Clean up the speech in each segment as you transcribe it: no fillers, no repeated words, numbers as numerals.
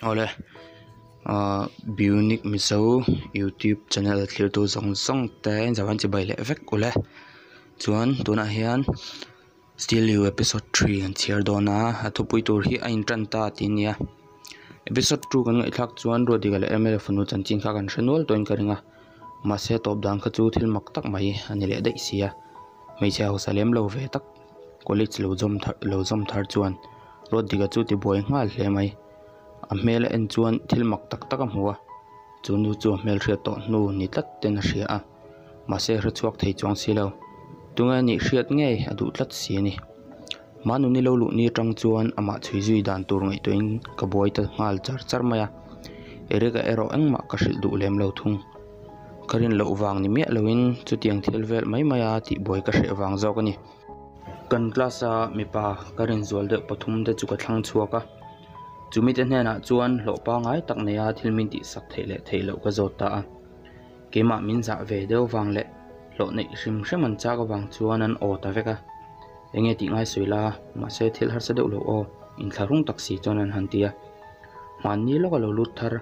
Awle ahh Bionic Mizo youtube channel thlir tu zawng zawng te inzau chibai leh vek ule chuan tunah hian Still you episode 3 an chhiar dawn a a thupui tur hi a intan ta tih a nia episode 2 kan ngaihthlak chuan Ruatdika leh MLA fanu chanchin kha kan hre nual tawhin ka ring a mahse tawp dan kha chu thil mak tak mai a ni leh daih si a hmeichhe hausa lem lo ve tak college lo zawm thar lo zawm thar chuan Ruatdika chu tibuai nghal hle mai. A hmel a en chuan thil mak tak tak a hmu a, chu nu chu a hmelhriat tawh hnu ni tlat ten a hria a, mahse a hrechhuak thei chuang si lo. Tunge a nih hriat ngei a duh tlat si a ni. Manuni lo luh ni atang chuan amah chhui zui dan tur ngaihtuahin ka buai ta nghal char char mai a, Eric-a erawh engmah ka hrilh duh lem lo thung. Ka rin loh vang ni miah loin chutiang thil vel mai mai a tihbuai ka hreh vang zawk a ni. Kan class a mipa ka rinzual deuh pathum te chu ka thlang chhuak a chumi te hnenah chuan hlawh pangai tak nei a thil min tihsak theih leh theih loh ka zawt ta a keimah min zah ve deuh vang leh hlawh neih hrim hrim an chak avang chuan an aw ta vek a enge tih ngai sawi la mahse thil harsa deuh lo aw inthlahrung tak si chuan an han ti a hmanni lawk a lo lut thar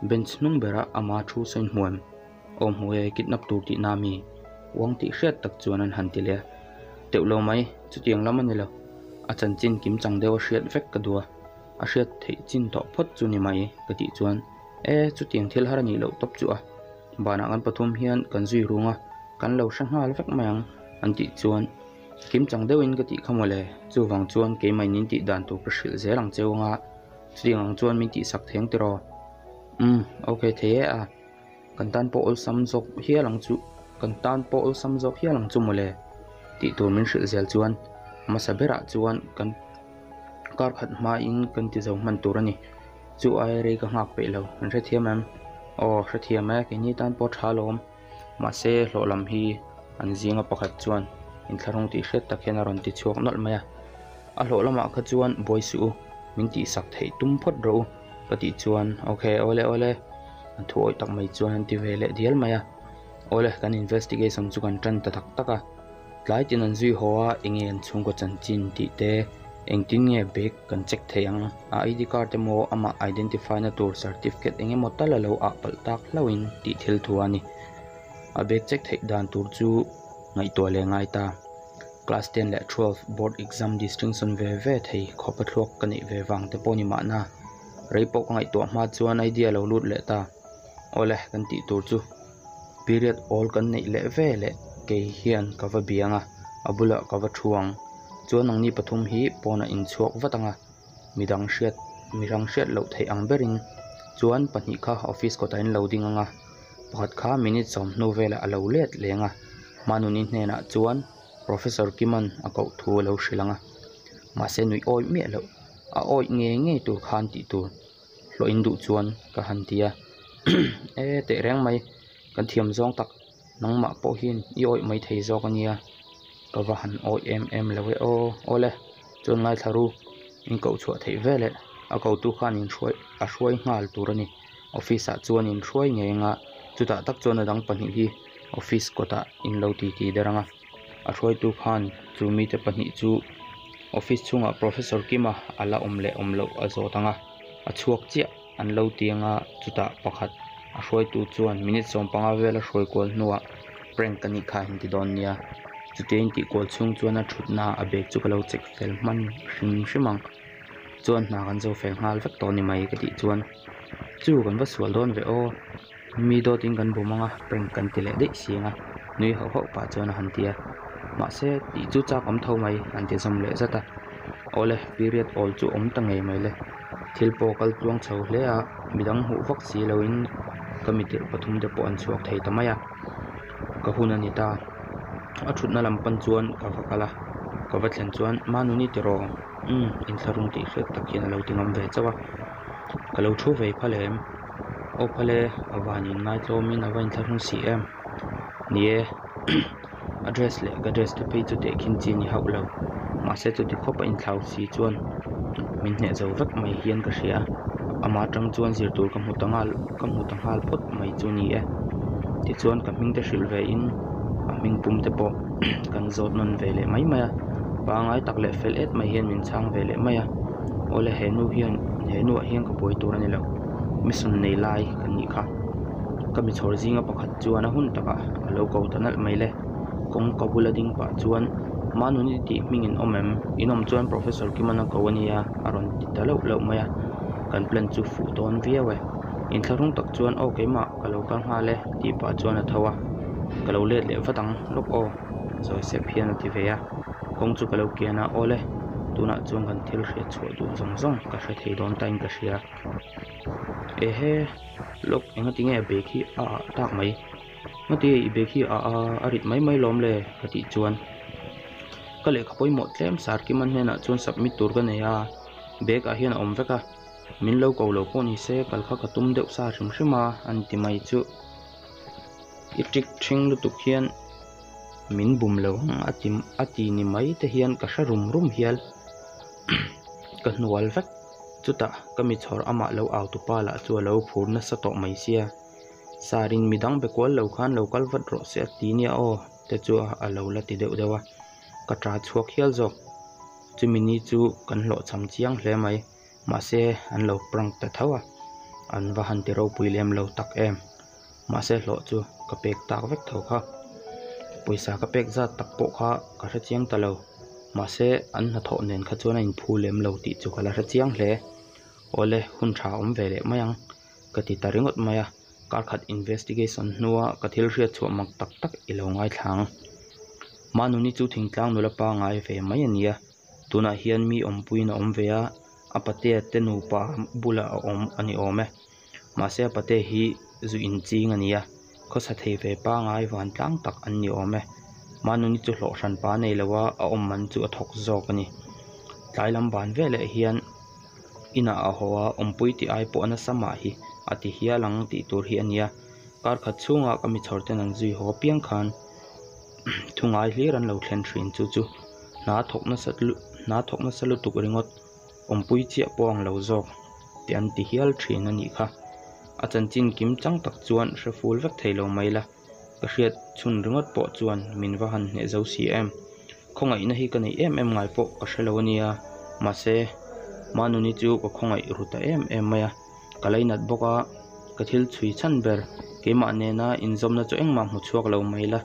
bench hnung berah ama thu sawi hmuam. Aw hmu e, kidnap tur tihna mi? Uang tih hriat tak chuan an han ti leh a. Teuh lo mai, chutiang lam a ni lo. A chanchin kim chang deuh a hriat vek ka duh a, a hriat theih chin tawh phawt chu ni mai ka tih chuan, E, chutiang thil har a nih loh tawp chu a. Banah kan pathum hian kan zui rung a, kan lo hre nghal vek mai ang an tih chuan, Kim chang deuhin ka tih kha mawle, chuvang chuan keimah in tih dan tur ka hrilh zel ang cheu anga, chutiang ang chuan min tihsak theng tiraw? Umm, ok thei e a. Kan tan pawh awlsam zawk hial ang chu, kan tan pawh awlsam zawk hial ang chu mawle tih tur min hrilh zel chuan hmasa berah chuan kan kar khat hmain kan ti zo hman tur a ni. Chu aia rei ka nghak peih lo, an hrethiam em? Aw hrethiam e, keini tan pawh tha alawm. Mahse hlawh lam hi an zinga pakhat chuan inthlahrung tih hriat tak hian a rawn ti chhuak nawlh mai a. A hlawh lamah kha chuan buai suh u, min tihsak theih tum phawt rawh u. Ka tih chuan ok awle awle an thu awih tak mai chuan an ti ve leh dial mai a awle kan investigation chu kan tan ta tak tak a tlai tin an zui haw a enge an chhungkaw chanchin tih te engtin nge bag kan check thei ang a id card emaw amah identify na tur certificate eng emaw tal a lo ah palh tak hlauh in tih thil thu a ni a bag check theih dan tur chu ngaihtuah leh ngai ta. Class ten leh 12 board exam distinction ve ve thei khawp a thluak ka neih ve vang te pawh ni mahna rei pawh ka ngaihtuah hma chuan idea lo lut leh ta awle kan tih tur chu period awl kan neih leh ve leh kei hian ka va biang a a bulah ka va thu ang chuan nangni pathum hi pawnah inchhuak vat ang a midang hriat midang hriat loh theih ang berin chuan pahnih kha office kawtah in lo ding ang a pakhat kha minute sawm hnu velah a lo let leng a. Manuni hnenah chuan Professor Kiman a koh thu a lo hrilh ang a, mahse nuih awih miah loh, a awih ngei ngei tur khan tih tur hlawh in duh chuan ka han ti a, e teh reng mai, kan thiam zawng tak nangmah pawh hian i awih mai thei zawk a nia, ka va han awih em em lo e aw, awle chuan ngaithla ru in koh chhuah theih veleh a kotu khan in hruai a hruai nghal tur a ni. Office ah chuan in hruai ngei anga chutah tak chuan a dang pahnih hi office kawtah in lo ti ti der anga a hruaitu khan chu mite pahnih chu office chhungah professor Kima a la awm leh awm loh a zawt anga a chhuak chiah an lo ti anga chutah pakhat a hruaitu chuan minute 15 vel a hruai kual hnuah prank a nih kha a inti dawn nia chutia a intih kual chhung chuan a thutna a bag chu ka lo check fel hman hrim hrim ang. Chuan hna kan zo fel nghal vek tawh a ni mai ka tih chuan chu kan va sual dawn ve aw mi dawt in kan bum ang a prank kan ti leh daih si ang a nui hauh hauh pah chuan a han ti a mahse tih chu chak awm tho mai an ti zawm leh zat a awle period awl chu awm ta ngei mai le thil pawh kal tluang chho hle a midang hmuh vak si lo in ka mi tirh pathum te pawh an chhuak thei ta mai a ka hun a ni ta a thutna lam pan chuan ka va kal a ka va thlen chuan manuni tiraw. Umm inthlahrung tih hriat tak hian a lo ti ngam ve chauh a ka lo thu ve phal em aw phal e a van in ngaitlawmin a va inthlahrung si em ni e a dress leh ka dress te phei chu tehkhin chi a ni hauh lo mahse chuti khawp a inthlau si chuan min hneh zo vek mai hian ka hria a amah atang chuan zir tur ka hmu ta nghal ka hmu ta nghal phawt mai chu a ni e tichuan ka hming te hrilh ve in a hming pum te pawh kan zawt nawn ve leh mai mai a. Pangai tak leh fel et mai hian min chhang ve leh mai a awle he nu hian He nuah hian ka buai tur a ni lo. Mission nei lai kan nih kha. Ka mi chhawr zinga pakhat chuan a hun takah a lo ko ta nalh mai le. Kawngka bula ding pah chuan, Manuni tih hming in awm em? In awm chuan Professor Kiman a ko a nia a rawn ti ta lauh lauh mai a. Kan plan chu fuh dawn viau e. Inthlahrung tak chuan, Aw keimah ka lo kal nghal e tih pah chuan a tho a. Ka lo let leh vat ang lawk aw zawi sep hian a ti ve a. Kawng chu ka lo kian a, Awle, tunah chuan kan thil hriat chhuah duh zawng zawng ka hre thei dawn tain ka hria. Ehe, lawk engati nge a bag hi a ah tak mai? Ngati i bag hi a a rit mai mai lawm le? ka tih chuan ka lehkha pawimawh tlem sar Kiman hnenah chuan submit tur ka nei a, bag ah hian a awm vek a, min lo ko lo pawh ni se kal kha ka tum deuh sa hrim hrim a, a ni ti mai chu. I ṭik ṭhing lutuk hian. Min bum lo ang a ti a ti ni mai te hian ka hre rum rum hial ka hnual vek. Chutah ka mi chhawr amah lo au tupa lah chu a lo phur nasa tawh mai sia. Sarin midang be kual lo khan lo kal vat rawh se a ti nia aw te chu a lo la ti deuh deuh a, ka ṭa chhuak hial zawk. Chumi ni chu kan hlawhchham chiang hle mai. Mahse an lo prank ta tho a, an va han ti ropui lem lo tak em. Mahse hlawh chu ka pek tak vek tho kha. Pawisa ka pek zat tak pawh kha ka hre chiang ta lo. Mahse an hnathawh nen kha chuan a inphu lem lo tih chu ka la hre chiang hle. Awle hun tha awm ve leh mai ang ka ti ta ringawt mai a. Kar khat investigation hnua ka thil hriat chhuah mak tak tak i lo ngaithla ang. Manuni chu thingtlang nula pangai ve mai a nia. Tunah hian mi awmpuiin a awm ve a, a patea te nupa bulah a awm a ni awm e. Mahse a patea hi zu inching a ni a, khawsa thei ve pangai vantlang tak an ni awm e. Manuni chu hlawh hran pa nei lo a, a awm man chu a thawk zawk a ni. Tlai lam ban veleh hian inah a haw a, awmpui tih ai pawh nasa mah hi a ti hial ang tih tur hi a nia. Kar khat chhungah ka mi chhawr ten an zui haw piang khan thu ngai hlir an lo thlen thin chu chu hna thawk nasa hna thawk nasa lutuk ringawt awmpui chiah pawh ang lo zawk tih an ti hial thin a nih kha. A chanchin kim chang tak chuan hre ful vek thei lo mai la, ka hriat chhun ringawt pawh chuan min va han hneh zo si em. Khawngaihna hi ka neih em em ngai pawh ka hre lo a nia, mahse Manuni chu ka khawngaih ru ta em em mai a. Ka lainat bawk a, ka thil chhui chhan ber keimah nena inzawmna chu engmah hmu chhuak lo mai la,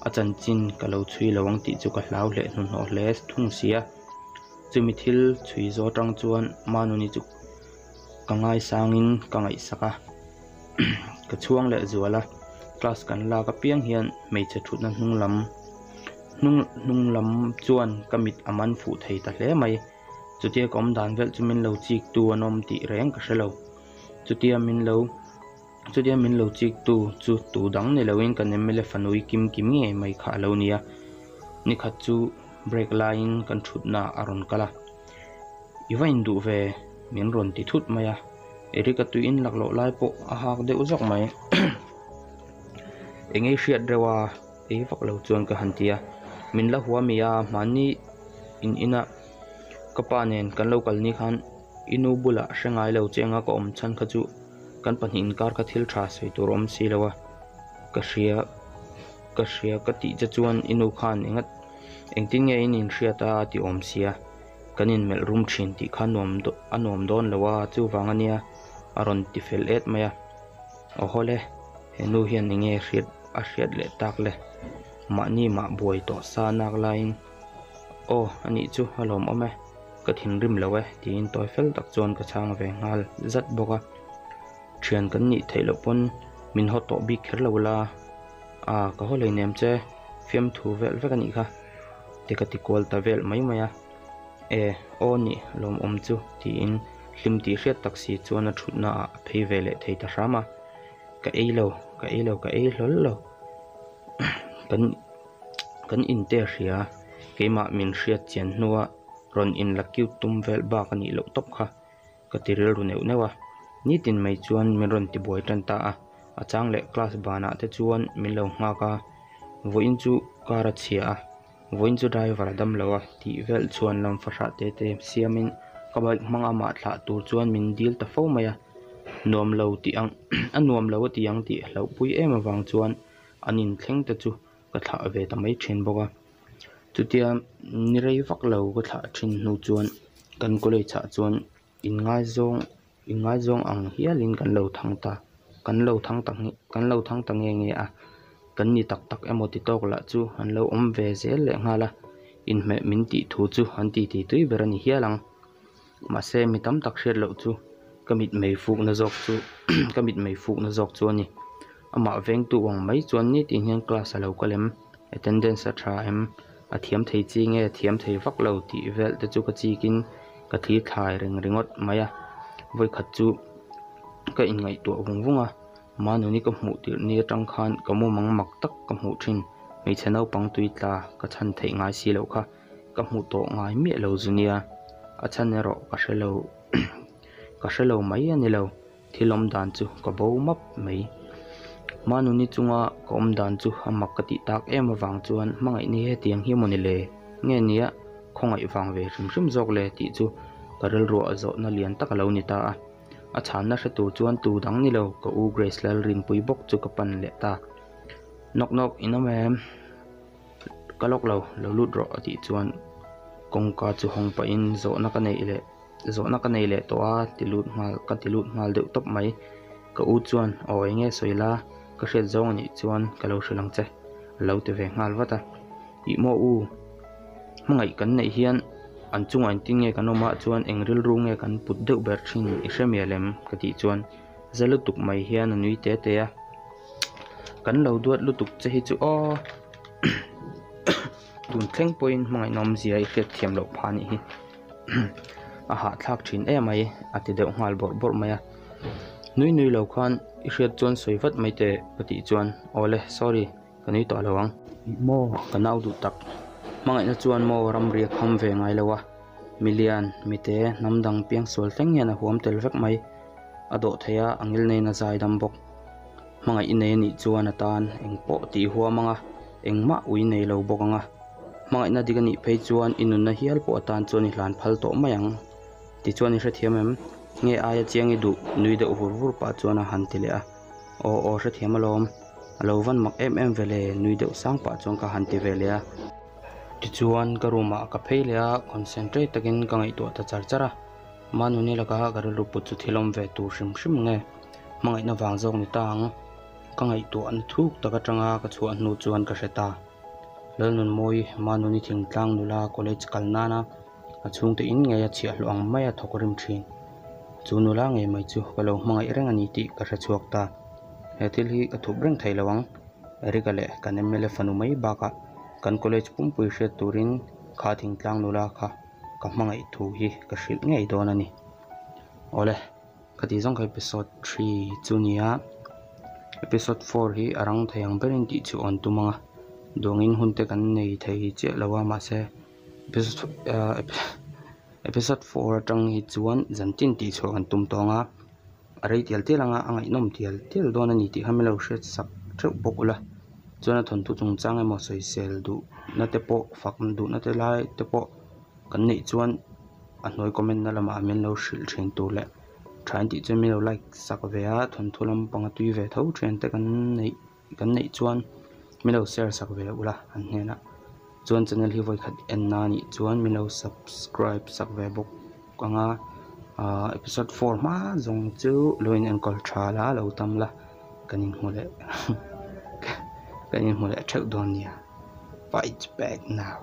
a chanchin ka lo chhui lo ang tih chu ka hlau hleh hnuhnawh hle thung si a. Chumi thil chhui zawh atang chuan Manuni chu ka ngaisangin ka ngaihsak a, ka chhuang leh zual a, class kan lak apiang hian hmeichhe thutna hnung lam hnung hnung lam chuan ka mit a man fuh thei ta hle mai. Chutia ka awm dan velh chu min lo chik tu an awm tih reng ka hre lo. Chutia min lo chutia min lo chik tu chu tu dang ni loin kan mla fanui kim kim ngei mai kha a lo ni a. Nikhat chu break laiin kan thutna a rawn kal a. I va induh ve min rawn ti thut mai a. Eric a tuiin laklawh lai pawh a hak deuh zawk mai. Eng ei hriat reuh a ei vak lo chuan ka han ti a. Min la hua mi a mahni in inah ka pa nen kan lo kal ni khan i nu bulah hre ngai lo che anga ka awm chhan kha chu kan pahnih inkar kha thil tha sawi tur awm si lo a ka hria ka hria ka tih che chuan i nu khan enga engtin nge in inhriat a a ti awm sia kan inmelh rum thin tih kha nuam a nuam dawn lo a chuvang ania a rawn ti fel et mai a awhawle he nu hian enge hriat a hriat leh tak le mahni mah buai tawh sa nak laiin Aw a nih chu a lawmawm e, ka thinrim lo e tiin tawi fel tak chuan ka chhang ve nghal zat bawk a. Thian kan nih theih loh pawn min haw tawh bik kher lo la, a ka haw hleinem che fiamthu vel vek a nih kha te ka ti kual ta vel mai mai a. E aw nih lawmawm chu tiin hlim tih hriat tak si chuan a thutna ah a phei ve leh thei ta hram a. Ka ei lo, ka ei lo, ka ei hlawl lo kan. Kan inte a hria, keimah min hriat chian hnua rawn inla cute tum vel bak a nih loh tawp kha ka ti rilru neuh neuh a. Nitin mai chuan min rawn ti buai tan ta a, a chang leh class banah te chuan min lo nghak a, vawiin chu car a chhia a, vawiin chu driver a dam lo a tih vel chuan lam fahrah te te siamin ka bike hmanga mah thlah tur chuan min dil ta fo mai a, nuam lo tih ang a nuam lo a ti ang tih hlauhpui em avang chuan an inthleng te chu ka thlah ve ta mai thin bawk a chutia ni rei vak lo ka thlah thin hnu chuan kan college ah chuan Inngaizawng inngaizawng ang hialin kan lo thang ta kan lo thang ta kan lo thang ta nge nge a, kan ni tak tak emaw ti tawk lah chu an lo awm ve zel leh nghal a, inhmeh min tih thu chu an titi tui ber a ni hial ang. Mahse mi tam tak hriat loh chu ka mitmei fukna zawk chu ka mitmei fukna zawk chu a ni. Amah vengtu ang mai chuan nitin hian class a lo kal em, attendance a tha em, a thiam thei chi nge thiam thei vak lo tih vel te chu ka chikin ka thlir thlai reng ringawt mai a. Vawikhat chu ka inngaihtuah vung vung a, Manuni ka hmuh tirh ni atang khan ka mumang mak tak ka hmuh thin, hmeichhe naupang tui tla ka chhan theih ngai si loh kha ka hmu tawh ngai miah lo zu nia, a chhan erawh ka hre lo ka hre lo mai a ni lo. Thil awm dan chu ka bo map mai. Manuni chunga ka awm dan chu a mak ka tih tak em avang chuan hmangaih ni hetiang hi mawni le? Nge nia khawngaih vang ve hrim hrim zawk le tih chu ka rilruah zawhna lian tak a lo ni ta a. A chhanna hre tur chuan tu dang ni lo ka u Grace Lalrinpui bawk chu ka pan leh ta. Nawk nawk in awm em? Ka lawk lo, lo lut rawh a tih chuan kawngka chu hawng pahin zawhna ka neih leh. Zawhna ka nei leh tawh a ti lut nghal ka ti lut nghal deuh tawp mai. Ka u chuan aw eng nge sawi la ka hriat zawng a nih chuan ka lo hrilh ang che a lo ti ve nghal vat a. Ih maw u hmangaih kan neih hian an chungah engtin nge kan awm ah chuan eng rilru nge kan put deuh ber thin i hre mial em ka tih chuan za lutuk mai hian a nui te te a. Kan lo duat lutuk che hi chu aw tun thleng pawhin hmangaihna awmzia i hriat thiam loh phah a nih hi. a hahthlak thin em mai a ti deuh nghal bawrh bawrh mai a nui nui lo khan i hriat chuan sawi vat mai teh ka tih chuan awle sorry ka nui tawh lo ang maw ka nau duh tak hmangaihna chuan maw ramri a kham ve ngai lo a milian mite hnam dang piangsual thleng hian a huam tel vek mai a dawh thei a a ngil neiin a zai dam bawk hmangaih i nei anih chuan a tan engpawh tih huam ang a engmah ui nei lo bawk ang a. Hmangaihna dik a nih phei chuan i nunna hial pawh atan chuan i hlan phal tawh mai ang. Tichuan i hrethiam em? Nge aia chiang i duh nui deuh vur vur pah chuan a han ti leh a. Aw aw hrethiam alawm. A lo van mak em em ve le nui deuh sang pah chuan ka han ti ve leh a. Tichuan ka room ah ka phei leh a, concentrate takin ka ngaihtuah ta char char a. Manuni laka ka rilru put chu thil awm ve tur hrim hrim nge hmangaihna vang zawk ni ta ang. Ka ngaihtuahna thuk tak atanga ka chhuah hnu chuan ka hre ta. Lalnunmawi Manuni thingtlang nula college kal nana a chhungte in ngei a chhiahhlawh ang mai a thawk rim thin. Chu nula ngei mai chu ka lo hmangaih reng a ni tih ka hre chhuak ta. He thil hi ka thup reng thei lo ang. Eric-a leh kan mla fanu mai bakah kan college pumpui hriat turin kha thingtlang nula kha ka hmangaih thu hi ka hrilh ngei dawn a ni. Awle. Ka tih zawng kha episode 3 chu nia episode 4 hi a rang thei ang berin tih chu awn tum ang a duangin hun te kan nei thei chiah lo a mahse episode episode 4 atang hi chuan zan tin tih chhuah kan tum tawng a a rei tial tial anga a ngaihnawm tial tial dawn a ni tih kha min lo hriat sak theuh bawk ula chuan a thawnthu chungchang emaw sawisel duhna te pawh fak duhna te lai te pawh kan neih chuan a hnuai comment na lamah min lo hrilh thin tur leh tha in tih chuan min lo like sak ve a thawnthu lampanga tui ve tho thian te kan neih kan neih chuan min lo share sak ve ula an hnenah chuan channel hi vawi khat en na anih chuan min lo subscribe sak ve bawk ang a ahh episode 4 hma zawng chu lo in enkawl tha la lo tam la kan inhmu leh kan inhmu leh theuh dawn nia fight back now.